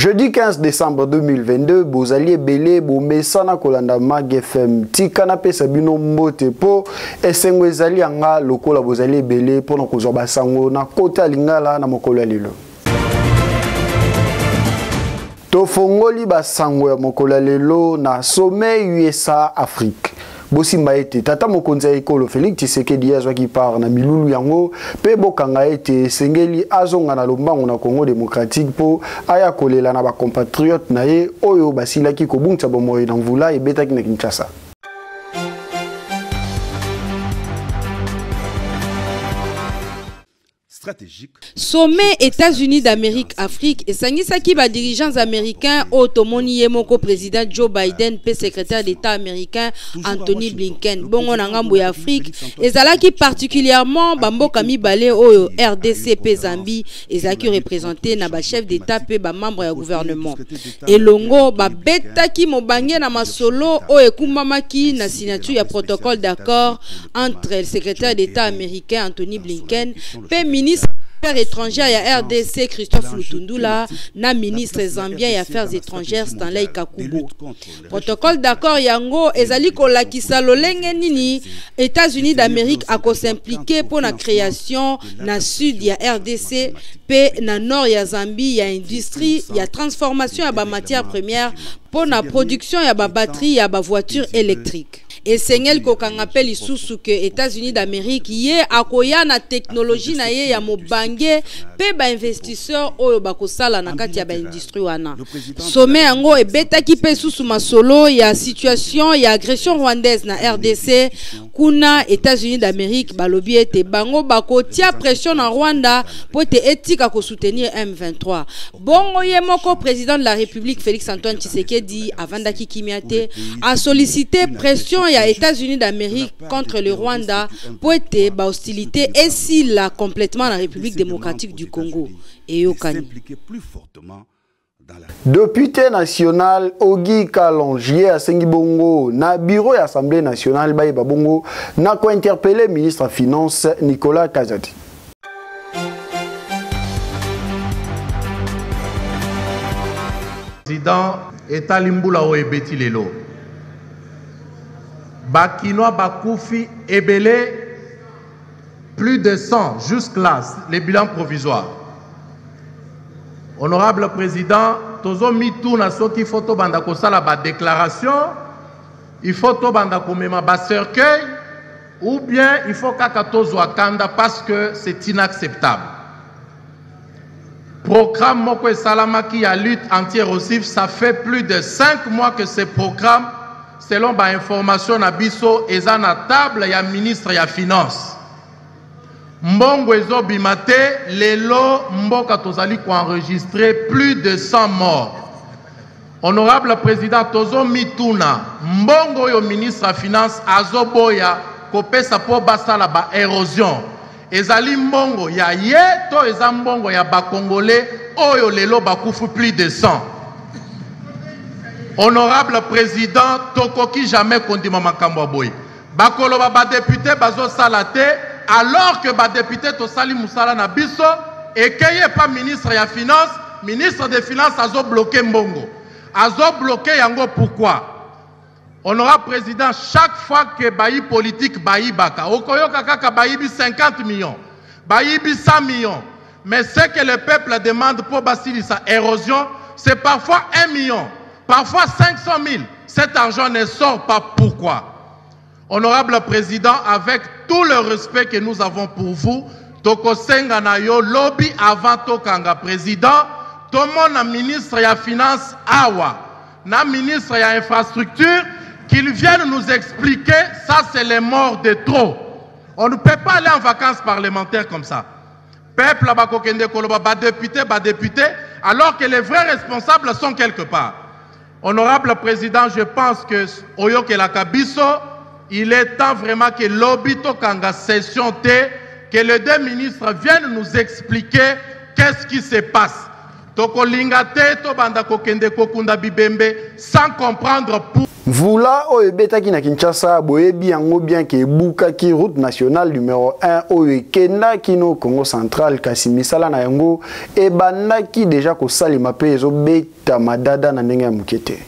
Jeudi 15 décembre 2022, bozali ebele bomesana kolanda Mag FM. Tika napesa bino mbote po esengo ezali yanga lokola bozali ebele mpo na kozwa basango na kota lingala na mokolo ya lelo. Tofongoli basango ya mokolo ya lelo na sommet USA Afrique. Bosimba ete tata mokonzi ya ekolo Felix Tshisekedi azwaki part na milulu yango mpe bokanga ete esengeli azonga na lombango na Congo démocratique mpo aya kolela na bacompatriote na ye oyo basilaki kobungisa bomoi na mvula ebetaki na Kinshasa. Sommet Etats-Unis d'Amerique Afrique esangisaki ba dirigeants américains oyo tomoni ye moko président Joe Biden mpe secrétaire d'État américain Anthony Blinken. Bongo na ngambo ya Afrique ezalaki particulièrement bamboka mibale oyo RDC mpe Zambie ezalaki représenté na ba chefs d'État mpe ba membres ya gouvernement. Elongo babetaki mobange na masolo oyo ekumbamaki na signature ya protocole d'accord entre le secrétaire d'État américain Anthony Blinken mpe ministre Affaires étrangères ya RDC Christophe Lutundula na ministre zambien ya Affaires étrangères Stanley Kakubo. Protocole d'accord yango ezali kolakisa lolenge nini États-Unis d'Amérique akos'impliquer mpo na création na sud ya RDC mpe na nord ya Zambie ya industrie ya transformation ya ba matières premières mpo na production ya ba batteries ya ba voitures électriques. Esengeli kokanga mpe lisusu ke Etats-Unis d'Amerique ye akoya na technologie na ye ya mobange mpe ba investisseurs oyo bakosala na kati ya ba industrie wana. Sommet yango ebetaki mpe susu masolo ya situation ya agression rwandaise na RDC. Kuna Etats-Unis d'Amerique balobi ete bango bakotia pression na Rwanda mpo ete etika ko soutenir M23. Bongo ye moko président de la République Félix Antoine Tshisekedi avandaki kimia te, a sollicité pression ya États-Unis d'Amérique contre le Rwanda po ete ba hostilité esila complètement na République démocratique du Congo. Eyokani. Député national Ogi Kalongier asengi bongo na bureau ya Assemblée nationale bayeba bongo na ko interpeller ministre finance Nicolas Kazadi. Président etali mbula oyo ebeti lelo bakinois bakufi ebele plus de 100 jusque là les bilans provisoires. Honorable président, tozomituna soki faut tobanda kosala ba déclaration, il faut tobanda komema ba cercueil ou bien il faut kaka tozwa kanda parce que c'est inacceptable. Programme moko esalamaki ya lutte anti-érosif, ça fait plus de 5 mois que ce programme, selon ba information na biso, eza na table ya ministre ya finance. Mbongo ezobima te, lelo mboka tozali koenregistrer plus de 100 morts. Honorable président, tozomituna mbongo oyo ministre ya finance azoboya kopesa po basala ba érosion ezali mbongo ya ye to eza mbongo ya ba congolais oyo lelo bakufi plus de 100. Honorable président, tokoki jamais kondima makambo ya boye. Bakoloba ba député bazosala te alors que ba député tosali musala na biso ekeye pa ministre ya finance, ministre des finances azo bloquer mbongo. Azo bloquer yango pourquoi? Honorable président, chaque fois que bayi politique bayibaka, okoyoka kaka bayibi 50 millions, bayibi 100 millions. Mais ce que le peuple demande pour basilisa érosion, c'est parfois 1 million, parfois 500 000. Cet argent ne sort pas. Pourquoi? Honorable président, avec tout le respect que nous avons pour vous, tokosenga na yo lobi avant tokanga président, tomona ministre ya finance awa, na ministre ya infrastructure, qu'il vienne nous expliquer, ça c'est les morts de trop. On ne peut pas aller en vacances parlementaires comme ça. Peuple bakokende koloba ba député, ba député, alors que les vrais responsables sont quelque part. Honorable président, je pense que oyokelaka biso, il est temps vraiment que lobi tokanga session te, que les deux ministres viennent nous expliquer qu'est-ce qui se passe. Tokolinga te, tobanda kokende kokunda bibembe sans comprendre pour. Mvula oyo ebetaki na Kinshasa, boyebi yango bien ke ebukaki route nationale numero 1 oyo ekenda kino Congo central, kasi misala na yango ebandaki deja kosalema mpe ezobeta madada na ndenge ya moke te.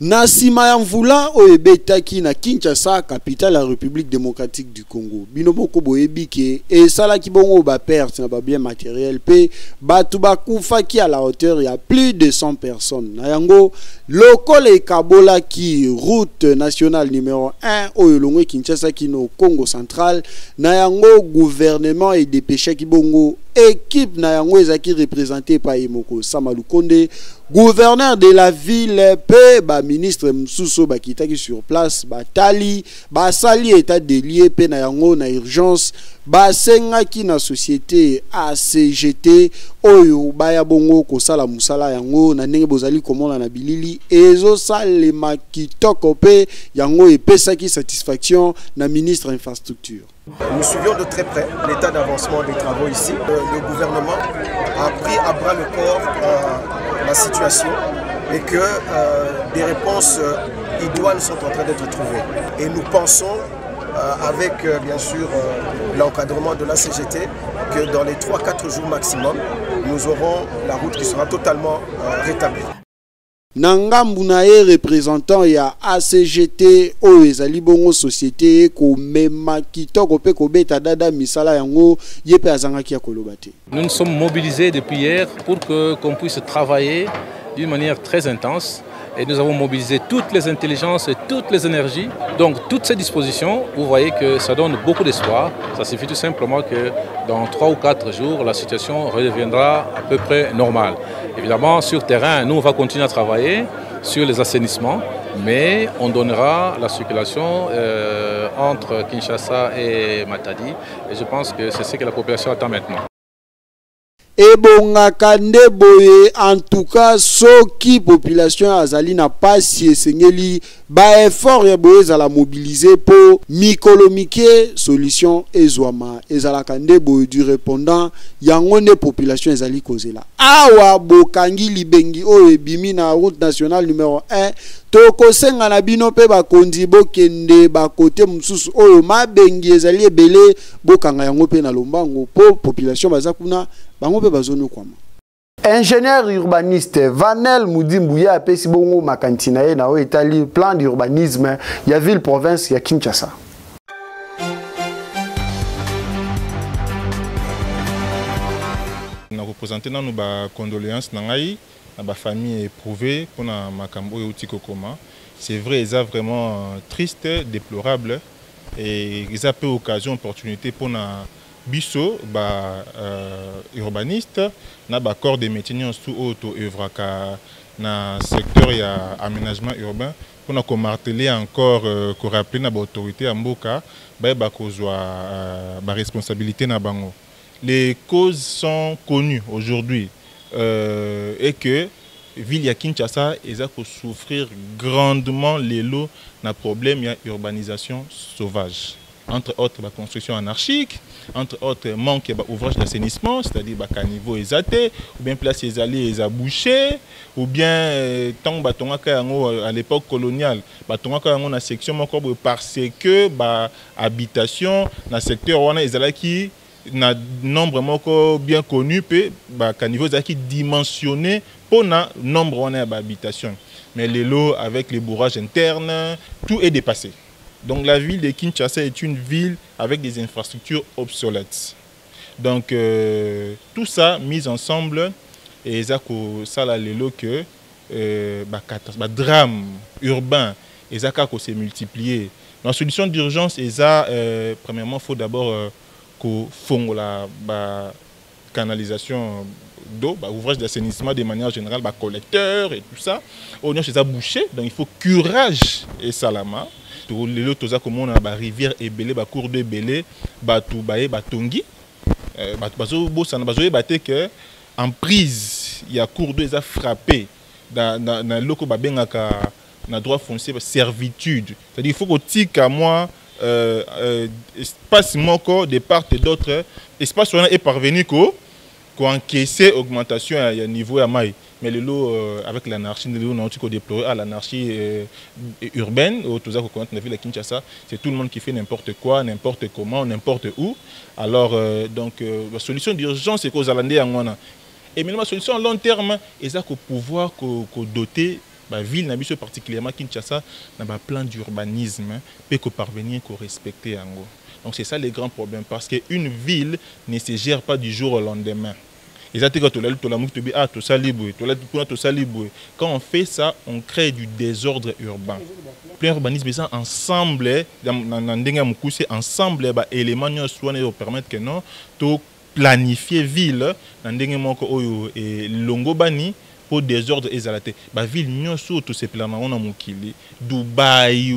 Na nsima ya mvula oyo ebetaki na Kinshasa, capitale ya Republique democratique du Congo, bino moko boyebi ke esalaki bongo ba perte na ba biens matériels mpe bato bakufaki à la hauteur ya plus de 100 personnes. Na yango, lokola ekabolaki route nationale numero 1 oyo elongwe Kinshasa kino Congo central, na yango gouvernement edepeshaki bongo équipe na yango ezalaki représentée par ye moko Sama Lukonde, gouverneur de la ville mpe baministre mosusu bakitaki sur place, batali, basali état de lieu mpe na yango na urgence basengaki na société ACGT oyo baya bongo kosala mosala yango na ndenge bozali komona na bilili ezosalema kitoko mpe yango epesaki satisfaction na ministre infrastructure. Nous suivions de très près l'état d'avancement des travaux ici. Le gouvernement a pris à bras le corps la situation et que des réponses idoines sont en train d'être trouvées. Et nous pensons, avec bien sûr l'encadrement de la CGT, que dans les 3-4 jours maximum, nous aurons la route qui sera totalement rétablie. Na ngambu na ye, représentant ya ACGT oyo ezali bongo société komema kitoko mpe kobeta dada misala yango, ye mpe azangaki ya koloba te. Nous nous sommes mobilisés depuis hier pour que qu'on puisse travailler d'une manière très intense et nous avons mobilisé toutes les intelligences et toutes les énergies. Donc toutes ces dispositions, vous voyez que ça donne beaucoup d'espoir. Ça suffit tout simplement que dans 3 ou 4 jours, la situation redeviendra à peu près normale. Évidemment, sur terrain, nous, on va continuer à travailler sur les assainissements, mais on donnera la circulation entre Kinshasa et Matadi. Et je pense que c'est ce que la population attend maintenant. Ebongaka nde boye. En tout cas, soki population azali na pasi, esengeli ba effort ya boye ezala mobilisé po mikolo mike solution ezwama. Ezalaka nde boye du répondant yango nde population ezali kozela. Awa bokangi libengi oyo ebimi na route nationale numéro 1, tokosenga na bino mpe bakonzi bokende bakote mosusu oyo mabengi ezali ebele, bokanga yango mpe na lombango po population baza kuna, bango mpe bazonyokwama. Ingénieur urbaniste Vanel Mudimbu apesi bongo makanisi na ye na oyo etali plan d'urbanisme ya ville province ya Kinshasa. Na représenter nanu ba condoléances na ngai na ba famille éprouvée mpona makambo oyo euti kokoma. C'est vrai, eza vraiment triste, déplorable et eza mpe occasion, opportunité mpona biso ba urbaniste na ba corps de métier nyonso oyo toœuvraka na secteur ya aménagement urbain mpona komarteler encore, korappeler na baautorité ya mboka bayeba kozwa baresponsabilité na bango. Les causes sont connues aujourd'hui et que ville ya Kinshasa eza kosouffrir grandement lelo na problème ya urbanisation sauvage, entre autres la construction anarchique, entre autres manque ya ouvrage d'assainissement, c'est-à-dire bacaniveau eza te, ou bien place ezali eza bouché, ou bien ntango batongaka yango à l'époque coloniale, batongaka yango na section moko boye parce que ba habitation na secteur wana ezalaki na nombre moko bien connu mpe bacaniveau ezalaki dimensionné mpona nombre wana ya bahabitation. Mais lelo, avec les bourrages internes, tout est dépassé. Donc la ville de Kinshasa est une ville avec des infrastructures obsolètes. Donc tout ça mis ensemble, et eza kosala lelo que ba drame urbain eza kaka se multiplier. La solution d'urgence eza premièrement, faut d'abord kofongola ba canalisation d'eau, ba ouvrage d'assainissement de manière générale, ba collecteur et tout ça. Oyo nyonso eza bouché, donc il faut curage esalama. Lelo toza komona ba rivière ebele, ba cours d'eau ebele, bato baye batongi, bato bazobosana, bazoyeba te ke emprise ya cours d'eau eza frappé na eloko babengaka na droit foncier servitude, c'est-à-dire il faut kotika mwa espace moko de part et d'autre, espace wana est parvenu ko Koencaisser augmentation ya niveau ya mai. Mais lelo, avec l'anarchie, lelo nauti kodéplorer à l'anarchie urbaine oyo toza koconnaître na ville ya Kinshasa. C'est tout le monde qui fait n'importe quoi, n'importe comment, n'importe où. Alors donc solution d'urgence ekozala nde yango wana. Et maintenant, solution à long terme eza kopouvoir kodoter baville na biso, particulièrement Kinshasa, na baplan d'urbanisme mpe koparvenir korespecter yango. Donc c'est ça le grand problème, parce que une ville ne se gère pas du jour au lendemain. Eza te kaka tolali, tolamuki, tobi: ah, tosali boye, tolali kuna, tosali boye. Quand on fait ça, on crée du désordre urbain. Plan urbanisme eza ensemble, na ndenge ya mokuse, ensemble ya baélément nyonso wana ezopermettre que non, to planifier ville na ndenge moko oyo elongo bani mpo désordre ezala te. Baville nyonso oyo tosepelaka nango na mokili, Dubai,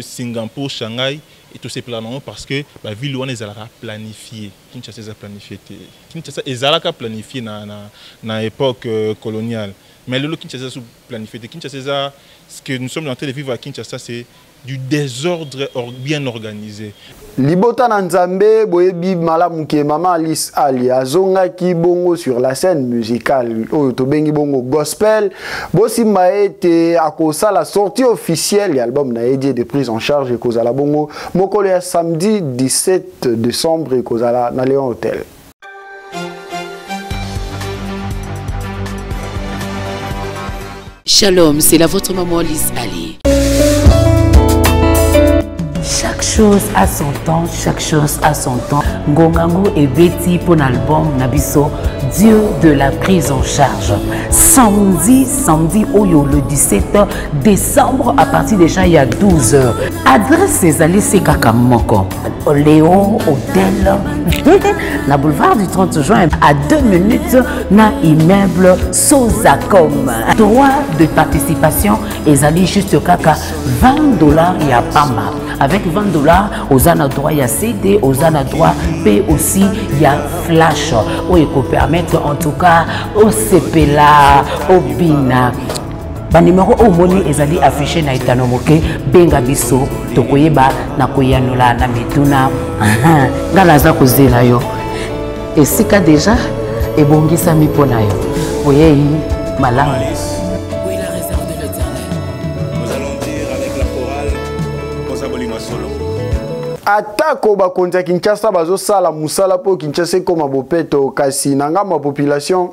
Singapour, Shanghai, tosepelaka nango parce que baville wana ezalaka planifié. Kinshasa eza planifié te. Kinshasa ezalaka planifié na époque coloniale, mais lelo Kinshasa eza planifié te. Kinshasa eza, ce que nous sommes en train de vivre à Kinshasa, c'est du désordre bien organisé. Libota na Nzambe, boyebi malamu ke mama Alice Ali azongaki bongo sur la scène musicale oyo tobengi bongo gospel. Bosimba ete akosala sortie officielle ya album na ye de prise en charge ekozala bongo mokolo ya samedi 17 décembre, ekozala na Léon Hotel. Shalom, c'est la votre maman Alice Ali. Chaque chose a son temps, chaque chose a son temps. Ngongango et Betty pour l'album na biso, Dieu de la prise en charge. Samedi, samedi, oyo, le 17 décembre, à partir déjà il y a 12 heures. Adresse ezali se kaka moko. Léon Hôtel, la boulevard du 30 juin, à 2 minutes, na immeuble Sozacom. Droit de participation, ezali juste kaka 20 $ ya pamba. Avec 20 $, oza na droit ya CD, oza na droit pe aussi ya flash. Oyo permettre en tout cas osepela, obina. Ba numéro oyo omoni ezali affiché na etano moke, benga biso, tokoyeba na koyanola na mituna. Nga naza kozela yo. Esika déjà ebongisami mpo na yo. Oyei malamu. Oui, la réserve de l'Éternel. Nous allons dire avec la chorale Kosa Bolingo Solo. Atako bakonzi ya Kinshasa bazosala mosala mpo Kinshasa ekóma bopeto, kasi na ngambo ya population,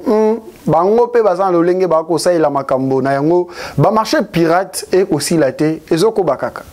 bango mpe baza na lolenge bakosalela makambo na yango. Bamarché pirate ekosila te, ezokoba kaka.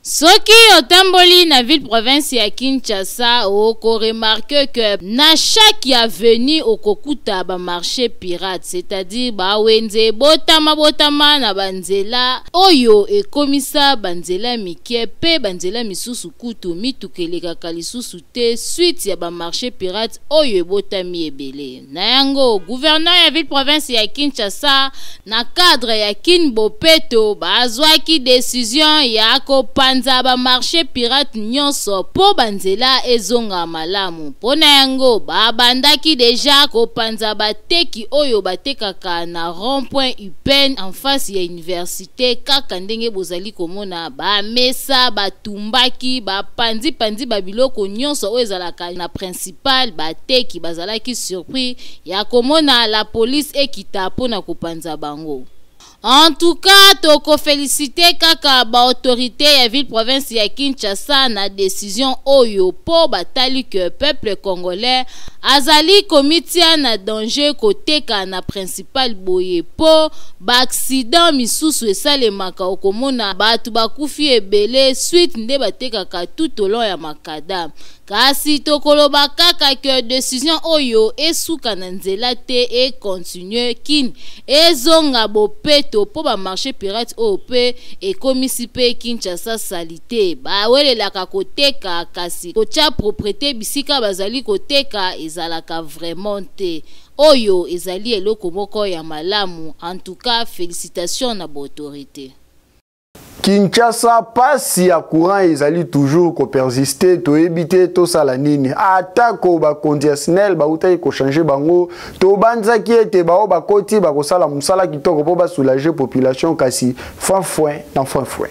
Soki otamboli na ville province ya Kinshasa, okoremarquer que na chaque avenue okokuta bamarché pirate, c'est-à-dire bawenze botama botama na banzela oyo ekomisa banzela mike mpe banzela misusu kutu mituka elekaka lisusu te, suite ya bamarché pirate oyo ebotami ebele. Na yango, gouverneur ya ville province ya Kinshasa, na cadre ya Kin Bopeto, bazwaki décision ya kopanza bamarché pirate nyonso mpo banzela ezonga malamu. Mpo na yango, babandaki déjà kopanza bateki oyo batekaka na rond point UPN, en face ya université. Kaka ndenge bozali komona, bamesa batumbaki, bapanzi-panzi babiloko nyonso oyo ezalaka na principal. Bateki bazalaki surpris ya komona la police ekita mpona kopanza bango. En tout cas, tokoféliciter kaka baautorité ya ville province ya Kinshasa na décision oyo, mpo batali ke peuple congolais azali komitia na danger koteka na principal boye, mpo baaccident misusu esalemaka, okomona bato bakufi ebele suite nde batekaka tout au long ya macadam. Kasi tokoloba kaka ke décision oyo esuka na nzela te, econtinue, Kin ezonga bopeto, mpo bamarché pirate oyo mpe ekomisi mpe Kinshasa saleté. Bawelelaka koteka, kasi kotya propreté bisika bazali koteka ezalaka vraiment te. Oyo ezali eloko moko ya malamu. En tout cas, félicitation na baautorité. Kinshasa, pasi ya courant ezali toujours kopersister. Toyebi te tosala nini. Atako bakonzi ya SNEL bautaki kochanger bango, tobanzaki ete bao bakoti bakosala mosala kitoko mpo basoulager population, kasi foin foin na foin foin.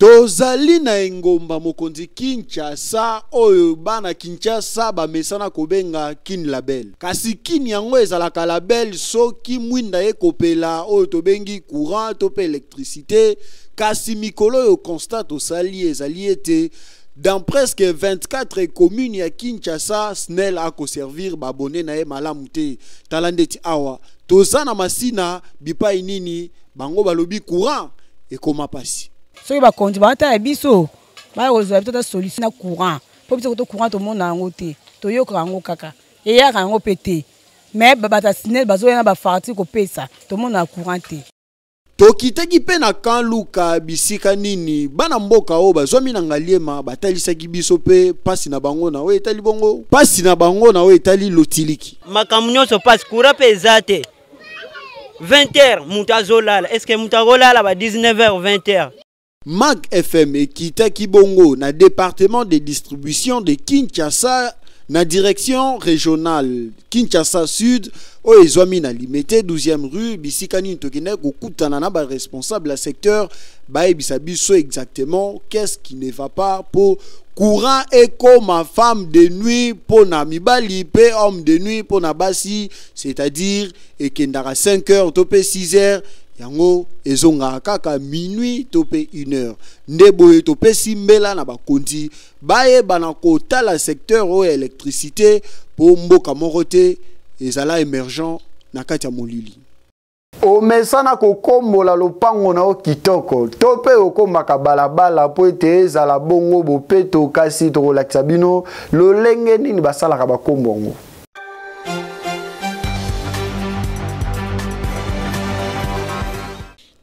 Tozali na engomba mokonzi Kinshasa oyo bana Kinshasa bamesana kobenga Kin Label. Kasi Kin yango ezalaka label soki mwinda ekopela oyo tobengi courant to pe electricite. Kasi mikolo oyo constat tosali ezali ete dans presque 24 communes ya Kinshasa, SNEL akoservir ba abonnes na ye malamu te. Tala ndeti awa toza na Masina bipai nini bango balobi courant ekoma pasi. Soki bakonzi batala biso baya kozwa biso ta solution na courant, mpo biso koto courant tomona yango te, toyokaka yango kaka, eyaka yango mpe te, mais bato ya SNEL bazoya na bafarti kopesa, tomonaka courant te. Tokitaki mpe na Camp Luka bisika nini bana mboka oyo bazwami na Ngaliema batalisaki biso mpe pasi na bango na oyo etali bongo pasi na bango na oyo etali lotiliki. Makambo nyonso pasi, courant mpe eza te. 20 heures moto azolala, est-ce que moto akolala ba 19 heures 20 heures? Mag FM ekitaki bongo na département de distribution de Kinshasa na direction régionale Kinshasa Sud oyo ezwami na Limete 12e rue bisika nini tokendaki kokutana na ba responsable ya secteur bayebisa biso exactement qu'est-ce qui ne va pas po courant ekoma femme de nuit po na mibali pe homme de nuit po na basi, c'est-à-dire ekendaka 5 heures to pe 6 heures yango ezongaka kaka minuit to pe 1 heure. Nde boye topesi mbela na bakonzi bayeba na kotala secteur oyo ya électricité po mboka moko te ezala émergent na kati ya molili. Omesana kokombola lopango na yo kitoko to mpe okombaka balabala mpo ete ezala bongo bopeto, kasi tokolakisa bino lolenge nini basalaka bakombo yango.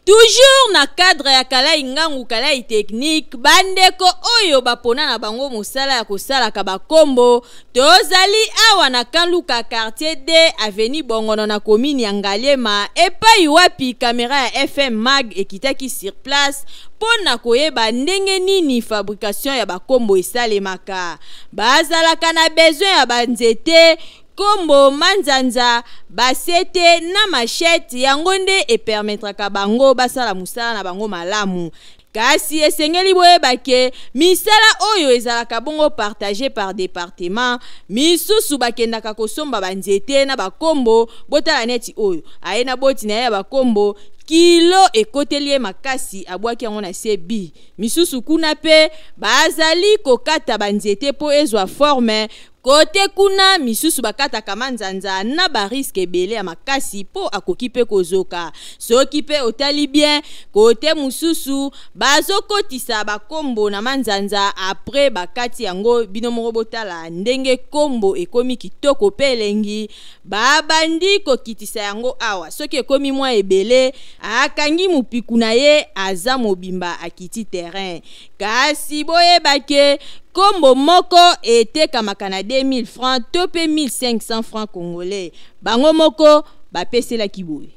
Toujours na cadre ya Kalai Ngangu Kalai Technique, bandeko oyo bapona na bango mosala ya kosalaka bakombo, tozali awa na Kanluka quartier D avenue Bongono na commune ya Ngaliema, epai wapi kamera ya FM Mag ekitaki sur place mpo na koyeba ndenge nini fabrication ya bakombo esalemaka. Bazalaka na besoin ya banzete, kombo, manzanza, basete na machette, yango nde epermettraka bango basala mosala na bango malamu. Kasi esengeli boyeba ke misala oyo ezalaka bongo partage par département, misusu bakendaka kosomba banzete na bakombo. Botala neti oyo aye na boti na ye ya bakombo, kilo ekoteli ye makasi, abwaki yango na se bi. Misusu kuna pe bazali kokata banzete po ezwa forme. Kote kuna misusu bakataka manzanza na ba risque ebele ya makasi po akoki pe kozoka. Soki pe otali bien, kote mususu bazokotisa bakombo na manzanza après bakati yango. Bino moko botala ndenge kombo ekomi kitoko pe elengi, babandi kokitisa yango awa. Soki ekomi mwa ebele, akangi mupiku na ye aza mobimba akiti terrain. Kasi boyeba ke kombo moko etekamaka na 2000 francs to pe 1500 francs congolais. Bango moko bapeselaki boye.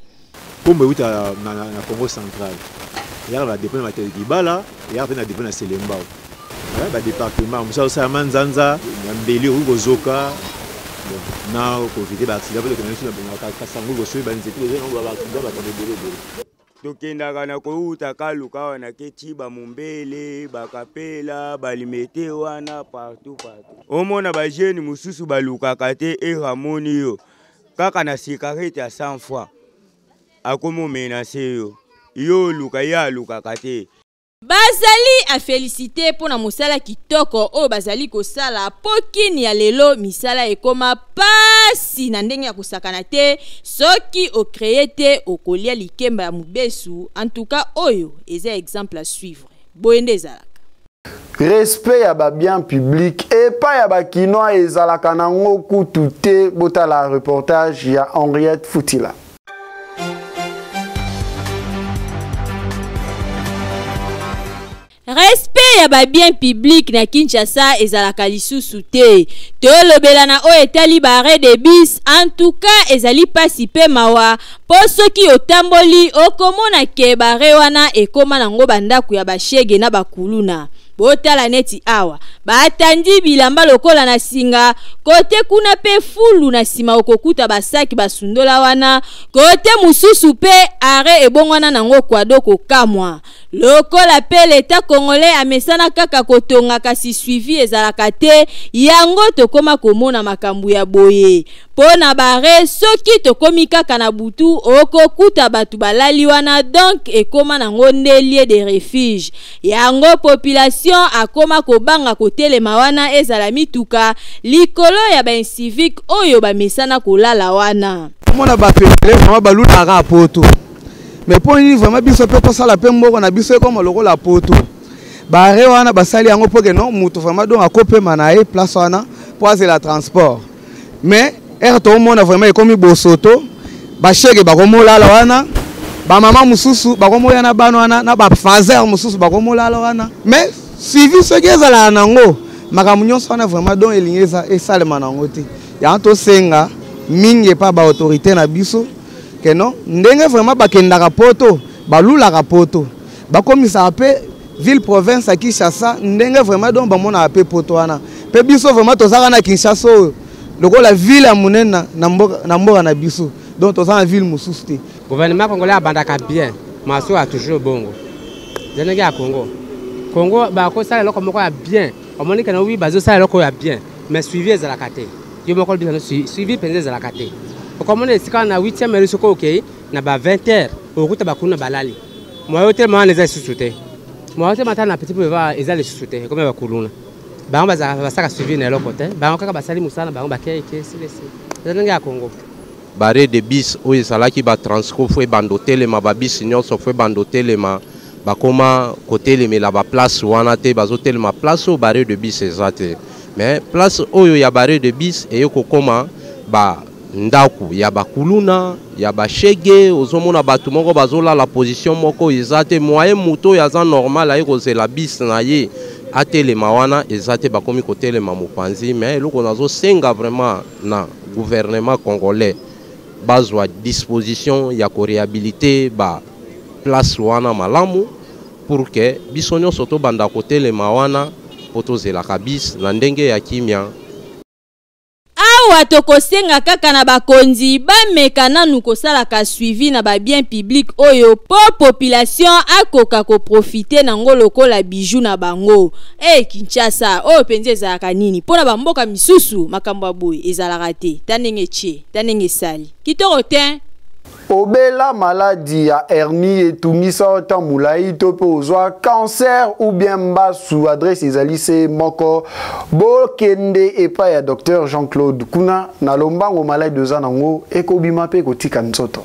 Kombo euta na Congo central. Eyaka na dépôt na Matadi Kibala, eyaka pe na dépôt na Selembao. Ba département mosala osala manzanza na mbeli okoki kozoka. Bon, na koevite ba accident pe tokenda biso na Kasangu kosoyi ba nzete, toza na ba accident bakambo ebele ebele. Tokendaka na kouta Kaluka awa na Keti, ba Mombele, Bakapela, Balimete wana partout partout. Omona ba jeune mosusu balukaka te, eramoni yo kaka na cigarette ya 100 francs akomi omenace yo, yo oluka ye alukaka te. Bazali a felicite mpo na mosala kitoko oyo bazali kosala mpo kini ya lelo misala ekoma pasi na ndenge ya kosakana te. Soki o créer te okolia likemba ya mobesu. En tout cas oyo eza exemple à suivre, boye nde ezalaka. Respect ya ba bien public epai ya ba kinois ezalaka nango kutu te. Botala reportage ya Henriette Futila. Respect ya ba bien public na Kinshasa ezalaka lisusu te. Tolobela na oyo etali ba arrêt de bus, en tout cas ezali pasi pe mawa po soki otamboli okomona ke ba arrêt wana ekoma nango ba ndako ya ba shege na ba kuluna. Botala neti awa batandi bilamba lokola na singa kote kuna mpe fulu na nsima okokuta basaki basundola wana kote mosusu mpe are ebongwana nango kwado kokamwa lokola mpe leta congolais amesana kaka kotonga kasi suivi ezalaka te yango tokoma komona makambo ya boye mpo na bare soki tokomi kaka na butu okokuta bato balali wana donc ekoma nango nde lieu de refuge yango population akoma kobanga kotelema wana ezala mituka likolo ya baincivique oyo bamesana kolala wana. Omona bato ebele vraiment balulaka kaka poto mais mpo nini vraiment biso mpe tosala mpe mboka na biso ekoma lokola poto bare wana basali yango mpo ke non moto vraiment donc akopema na ye place wana mpo azela transport mais ere toomona vraiment ekomi bosoto bashege bakomolala wana bamama mosusu bakomoya na bana wana na bafaser mosusu bakomolala wana mais suivi soki ezalaka nango makambo nyonso wana vraiment don elingi esalema nango te yango tosenga mingi epa baautorité na biso ke non ndenge vraiment bakendaka poto balulaka poto bakomisaka mpe ville province ya kinshasa ndenge vraiment donc bamonaka mpe poto wana mpe biso vraiment tozalaka na kinshasa oyo lokola ville ya monene na mboka na biso donc toza na ville mosusu te. Gouvernement congolais abandaka bien maso ya toujours bongo eza ndenge ya congo congo bakosala eloko moko ya bien omoni kena wi bazosala eloko ya bien mais suivi ezalaka te yo moko olobisa suivi mpenza ezalaka te okomona esika na 8e heure soki okei na ba 20 heures okokuta bakuna balali moyen otelema wana eza lisusu te moyen otelema ata na petit boulevard eza lisusu te ekomi bakuluna bango bazalaka basaka suivi na eloko te bango kaka basali mosala na bango bakei ke silesi eza ndenge ya congo Barre de bus oyo ezalaki ba transco fo ebanda otelema ba bus nyonso fo ebanda otelema bakoma kotelemela ba place wana te bazotelema place oyo barre de bus eza te mais place oyo ya barre de bus eye kokoma ba ndako ya bakuluna ya bashege ozomona bato moko bazolala position moko eza te moyen moto oyo aza normal aye kozela bis na ye atelema wana eza te bakomi kotelema mopanzi mais eloko nazosenga vraiment na gouvernement congolais bazwa disposition ya korehabilite ba place wana malamu pour que biso nyonso tobanda kotelema wana mpo tozelaka bis na ndenge ya kimia. Awa tokosenga kaka na bakonzi bameka nanu kosalaka suivi na ba biens publics oyo po population akoka ko profiter nango lokola bijoux na bango. Eh Kinshasa oyo penza ezalaka nini? Po na ba mboka misusu makambo ya boye ezalaka te. Ta ndenge etie, ta ndenge esali. Kitoko tein! Obela maladi ya hernie etungisa yo ntango molai to mpe ozwa cancer ou bien mbasu, adresse ezali se moko, bokende epai ya Docteur Jean-Claude kuna na lombango maladi oza nango ekobima mpe ekotika nzoto.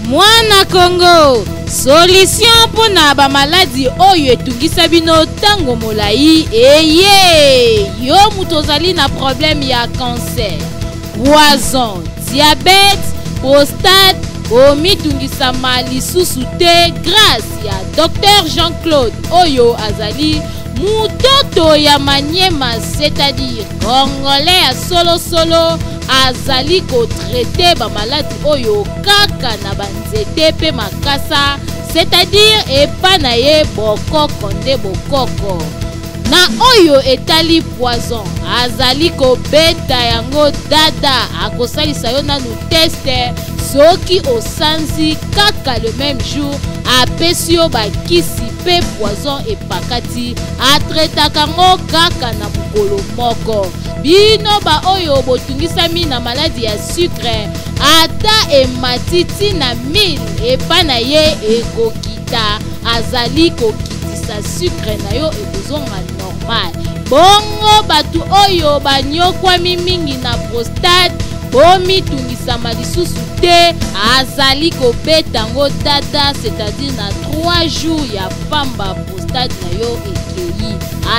Mwana Congo, solution mpo na bamaladi oyo etungisa bino ntango molai eye. Yo moto ozali na problème ya cancer, poison, diabète, prostate, omitungisama lisusu te grâce ya Dr Jean-Claude oyo azali mutoto ya Maniema, c'est-à-dire congolais ya solosolo. Azali ko traiter ba maladi oyo kaka na ba nzete pe makasa, c'est-à-dire epa na ye bokoko nde bokoko. Na oyo etali poison, azali kobeta yango dada, akosalisa yo nanu test soki osanzi kaka le même jour apesi yo bakisi pe poison epakati, atretaka ngo kaka na mokolo moko. Bino ba oyo botungisami na maladi ya sucre, ata emati ti na 1000 epa na ye ekokita, azali kokitisa sucre na yo ekozonga normal. Bongo bato oyo banyokwami mingi na prostate, bomitungisama lisusu te, azali kobeta ngo dada, c'est-à-dire na 3 jours ya pamba prostate na yo ekei.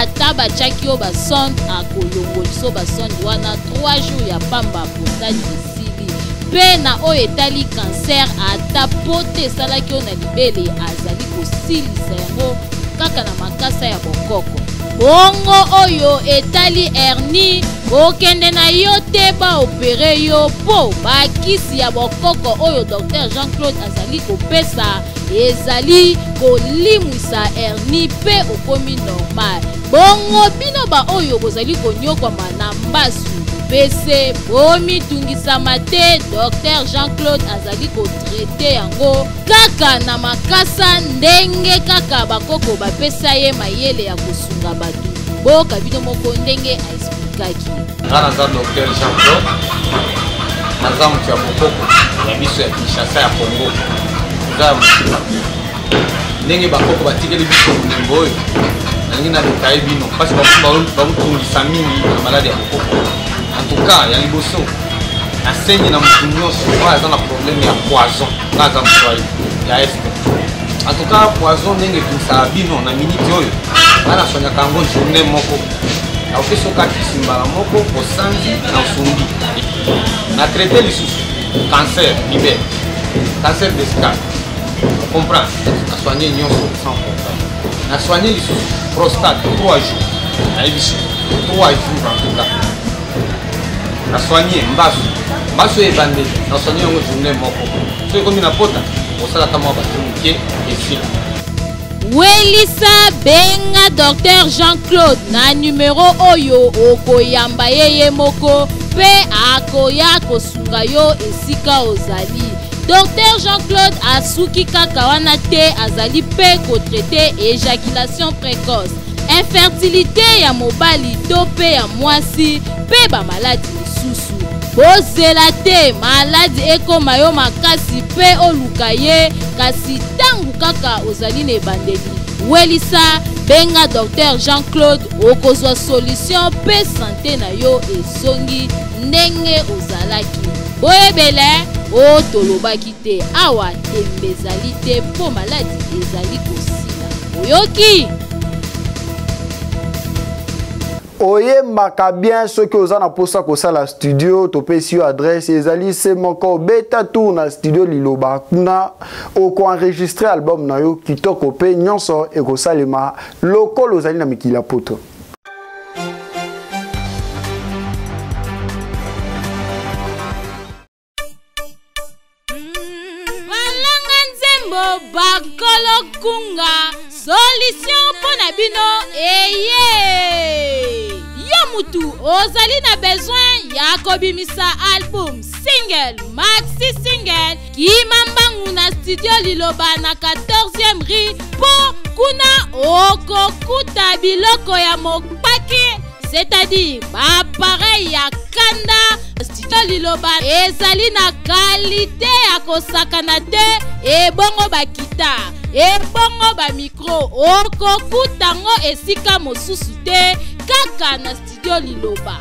Ata batiaki yo basonde, akolongoliso basonde wana 3 jours ya pamba prostate esili. Pe na oyo etali cancer, ata pote esalaki yo na libele, azali kosilisa yango kaka na makasa ya bokoko. Bongo oyo etali hernie, kokende na yo te baopere yo mpo bakisi ya bokoko oyo Dr Jean-Claude azali kopesa ezali kolimwisa hernie mpe okomi normal. Bongo bino baoyo bozali konyokwama na mbasu pese, bomitungisama te, Dr Jean-Claude azali kotraite yango kaka na makasa ndenge kaka bakoko bapesa ye mayele ya kosunga bato. Boyoka bino moko ndenge aexplikaki. Nga naza Dr Jean Claude, naza moto ya bokoko ya biso ya Kinshasa ya Congo, eza ya mosika ndenge bakoko batikeli biso bolingo oyo nalingi na detaye bino mpasi bakotungisa mingi na maladi ya bokoko. En tout cas ya liboso nasengi na moto nyonso oyo aza na problème ya poison, nga aza moswahili ya este. En tout cas poison ndenge etungisaka bino na miniti oyo, nga naswanyaka yango journée moko, nakopesa okakisi mbala moko osanzi na osumbi. Na traite lisusu cancer libe, cancer vesical, comprendre, na soigne nyonso sans problème. Na soigne lisusu prostate 3 jours, nayebisi 3 jours. En tout cas na soigne mbasu, mbasu oyo ebandeli na soigne yango journée moko, soki ekomi na pota osalaka mwa bato moke esila. Welisa, benga Dr Jean-Claude na numero oyo, okoyamba ye ye moko mpe akoya kosunga yo esika ozali. Dr Jean-Claude asuki kaka wana te, azali mpe kotraite éjaculation précoce, infertilité ya mobali to mpe ya mwasi mpe bamaladi misusu. Bozela te maladi ekoma yo makasi mpe oluka ye, kasi ntango kaka ozali na ebandeli, welisa, benga Dr Jean-Claude, okozwa solution mpe sante na yo ezongi ndenge ozalaki. Boyebele o tolobaki te, awa tembe ezali te mpo maladi ezali kosila. Oyoki? Oyembaka bien, soki oza na mposa kosala studio, topesi yo adresse, ezali se moko, beta tour na studio Liloba, kuna okoenregistre album na yo kitoko mpe nyonso ekosalema lokola ozali na mikili ya poto. Balanga nzembo bakolo kunga solution mpo na bino eye. Yo mutu ozali na besoin ya kobimisa album, single, maxi single, kima mbangu na studio Liloba na 14e rue, mpo kuna okokuta biloko ya mopaki, c'est-à-dire baappareil ya kanda. Studio Liloba ezali na kalite ya kosakana te, ebongo bakita, ebongo bamikro, okokuta yango esika mosusu te, kaka na studio Liloba.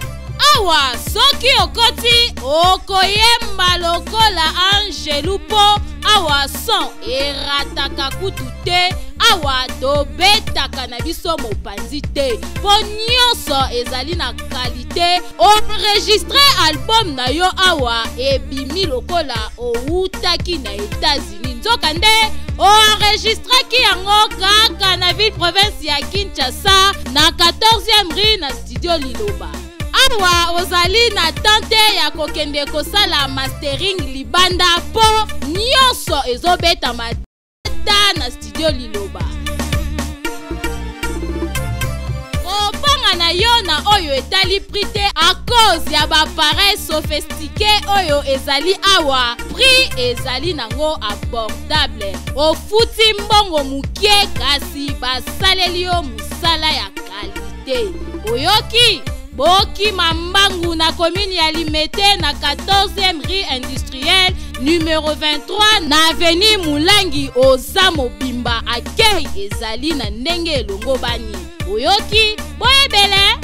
Awa soki okoti okoyemba lokola angelu, mpo awa son erataka kutu te. Awa tobetaka na biso mopanzi te, mpo nyonso ezali na kalite. Enregistre album na yo awa, ebimi lokola owutaki na États-Unis, nzokande oenregistraki yango kaka na ville province ya Kinshasa na 14e rue na studio Liloba. Awa ozali na tante ya kokende kosala mastering libanda, mpo nyonso ezobetama ta na studio Liloba. Kobanga na yo na oyo etali prix te, à cause ya baappareil sophistiqué oyo ezali awa, prix ezali nango abordable. Ofuti mbongo mokie, kasi basaleli yo mosala ya kalite. Oyoki? Bokima mbangu na commune ya Limete na 14e rue industrielle numero 23 na avenue Mulangi. Oza mobimba, akei ezali na ndenge elongo bani. Oyoki? Boyebele.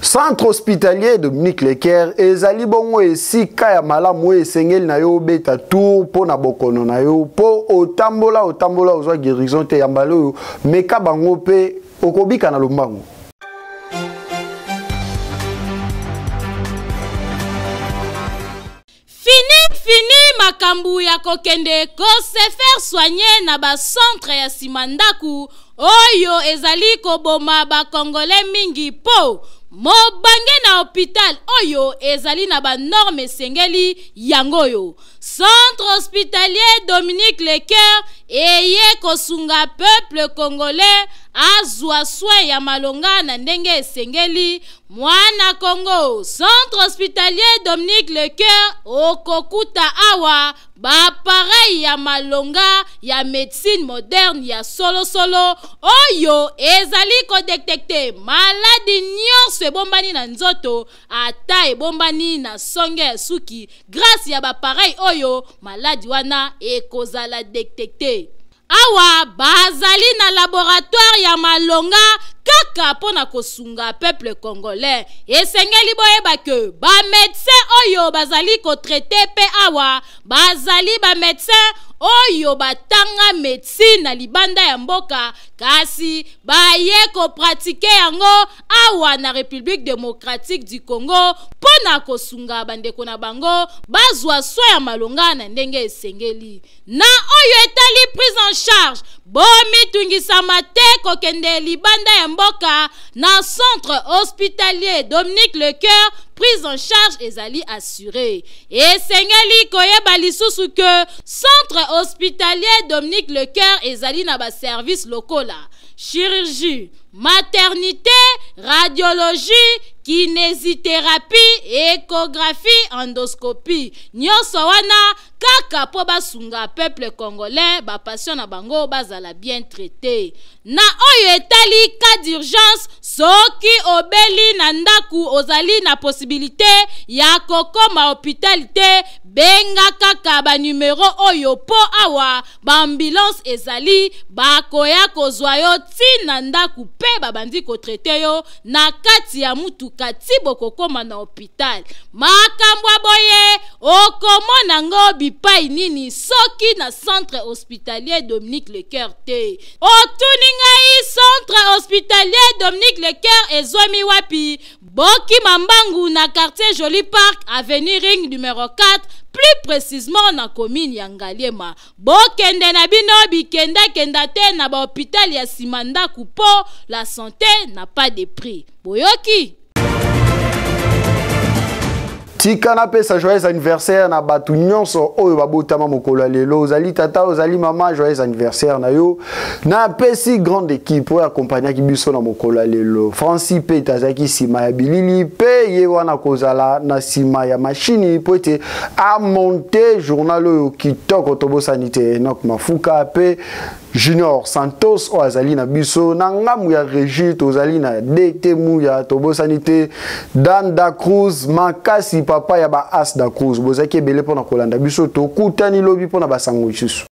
Centre hospitalier Dominique Leker ezali bongo esika ya malamu oyo esengeli na yo obeta tour mpo na bokono na yo, mpo otambola otambola ozwa guérison te. Ya mbala oyo meka bango mpe okobika na lombango. Fini fini makambo ya kokende ko se faire soigner na bacentre ya nsima ndako. oyo ezali koboma ba Congolais mingi mpo mobange na hopital oyo ezali na ba normes esengeli yango oyo Centre hospitalier Dominique Lecoeur eye kosunga peuple congolais azwa soin ya malonga na ndenge esengeli. Mwana Congo, Centre hospitalier Dominique Lecoeur okokuta awa ba appareil ya malonga ya medecine moderne ya solosolo oyo ezali kodetecte maladi nyonso ebombani na nzoto ata ebombani na songe ya suki. Grace ya ba appareil oyo maladi wana ekozala detecte. Awa bazali na laboratoire ya malonga kaka mpo na kosunga peuple congolais. Esengeli boyeba ke ba medecins oyo bazali ko traiter mpe awa bazali ba medecins oyo batanga medecine na libanda ya mboka kasi baye ko pratiquer yango awa na Republique democratique du Congo mpo na kosunga bandeko na bango bazwa soin ya malonga na ndenge esengeli. Na oyo etali prise en charge, bomitungisama te kokende libanda ya mboka na centre hospitalier Dominique Lecoeur, prise en charge ezali assurée. Esengeli koyeba lisusu que centre hospitalier Dominique Lecoeur ezali na ba services lokola chirurgie, maternité, radiologie, kinésithérapie, échographie, endoscopie. Nyonso wana kaka mpo basunga peuple congolais, ba patients na bango bazala bien traité. Na oyo etali cas d'urgence, soki obeli na ndaku ozali na possibilité ya kokoma hôpital te, benga kaka ba numero oyo mpo awa ba ambulance ezali, bakoya kozwa yo ti na ndaku mpe babandi kotraite yo na kati ya mutuka ti bokokoma na hôpital. Makambo ya boye okomona ngo bipai nini soki na centre hospitalier Dominique Lecoeur te? Otuni ngai centre hospitalier Dominique Lecoeur ezwami wapi? Bokima mbangu na quartier Joli Parc, avenue Ring numéro 4, plus précisément na commune ya Ngaliema. Bokende na bino bikenda-kenda te na ba hôpital ya sima ndaku po la santé n'a pas de prix. Boyoki? Tika napesa joyeux anniversaire na bato nyonso oyo babotama mokolo ya lelo. Ozali tata, ozali mama, joyeux anniversaire na yo. Napesi grande équipe oyo akompagnaki biso na mokolo ya lelo. Francis Pete azalaki nsima ya bilili mpe ye wana kozala na nsima ya mashini mpo ete amonte journal oyo kitoko. Tobosani te Enoch Mafuka mpe Junior Santos oyo azali na biso na ngambu ya régie. Tozali na DT Muya, tobosani te Dan da Cruz Makasi, papa ya ba As da Cruz. Bozalaki ebele mpona kolanda biso. Tokutani lobi mpona basango lisusu.